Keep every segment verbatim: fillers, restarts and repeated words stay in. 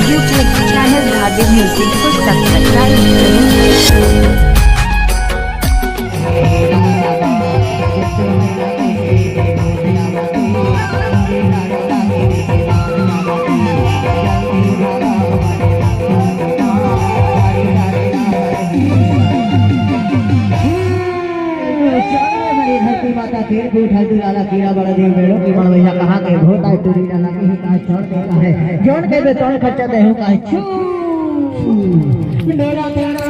YouTube channel Bhavya Music को subscribe करें। चलो, हमारी धरती माता तीर के उठा दुलारा कीड़ा बड़ा देव बेड़ो की मड़वैया कहाँ के भूत आए टूरी डाला के ही कहा छोड़ देता है। जौन के बेतौन खर्चा देहू का है छू। डोला तेरा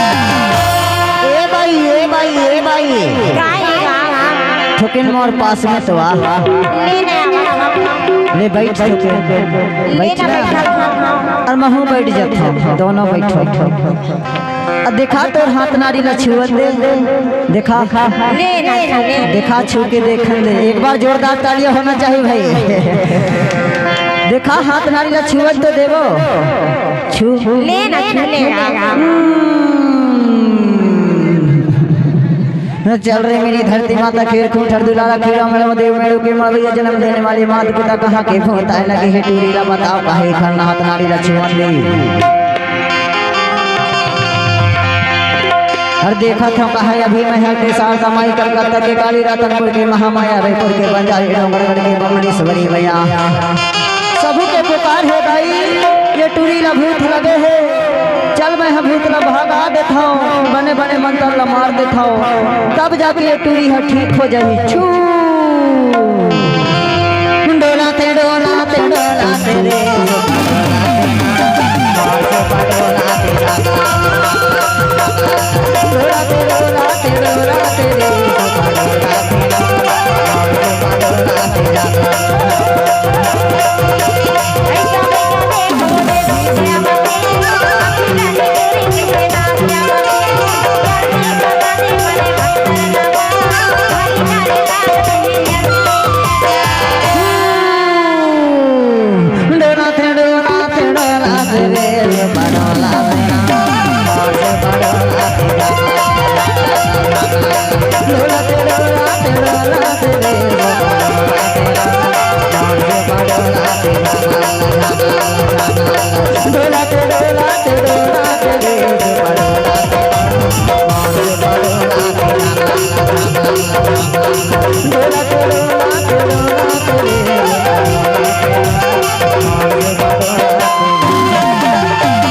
ए भाई, ए भाई, ए भाई। का है? ठोकिन मोर पास में तो आ। ले ना। ले बैठ ठोकिन। ले बैठ ना, ना। बैठ ना। और महू बैठ जाता हूँ, दोनों बैठो। अब देखा तोर हाथ नारी ला छुअन दे। देखा। ले ना, ले। देखा छू के देखन दे। एक बार जोरदार तालियां होना चाहिए भाई। देखा हाथ नारी ला छुअन तो देवो। छू। ले ना, छू ले ना। हम्म। चल रे मेरी धरती माता, खीर खूंट हर दुलारा, खीरा मेड़ो देव मेड़ो के माँ भैया, जन्म देने वाली मात पिता कहाँ के भूत आए लगे हे टूरी ला बताओ, काहे खरना हाथ नारी ला छुअन दे। हर देखत हूँ कहा अभी मैं हर के साथ माई कलकत्ता के काली रतनपुर के महामाया रायपुर के बंजारी डोंगरगढ़ के बमलेश्वरी मैया। सबू के पुकार हे दाई, ये टूरी ला भूत लगे हे, चल मैं ह भूत ला भगा देथव, बने बने मंतर ला मार देथव, तब जाके ये टूरी ह ठीक हो जाही। छू। डोला ते, डोला ते, डोला ते रे।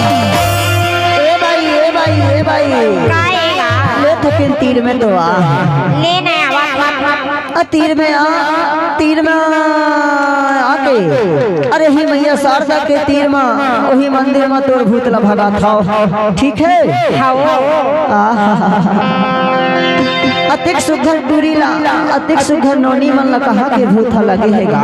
ए भाई, ए भाई, ए भाई। का ए गा? ले थकिन तीर में तो आ। ले ना आवा, आवा, आवा। आ तीर में आ, तीर में आ, आके, अरे ही मैया शारदा के तीर में, वही मंदिर में तोर भूत ला भगात हव, ठीक है? हव। आहा। अतिक सुघर टूरी ला, अतिक सुघर नोनी मन ला कहाँ के भूत ह लगे हे गा?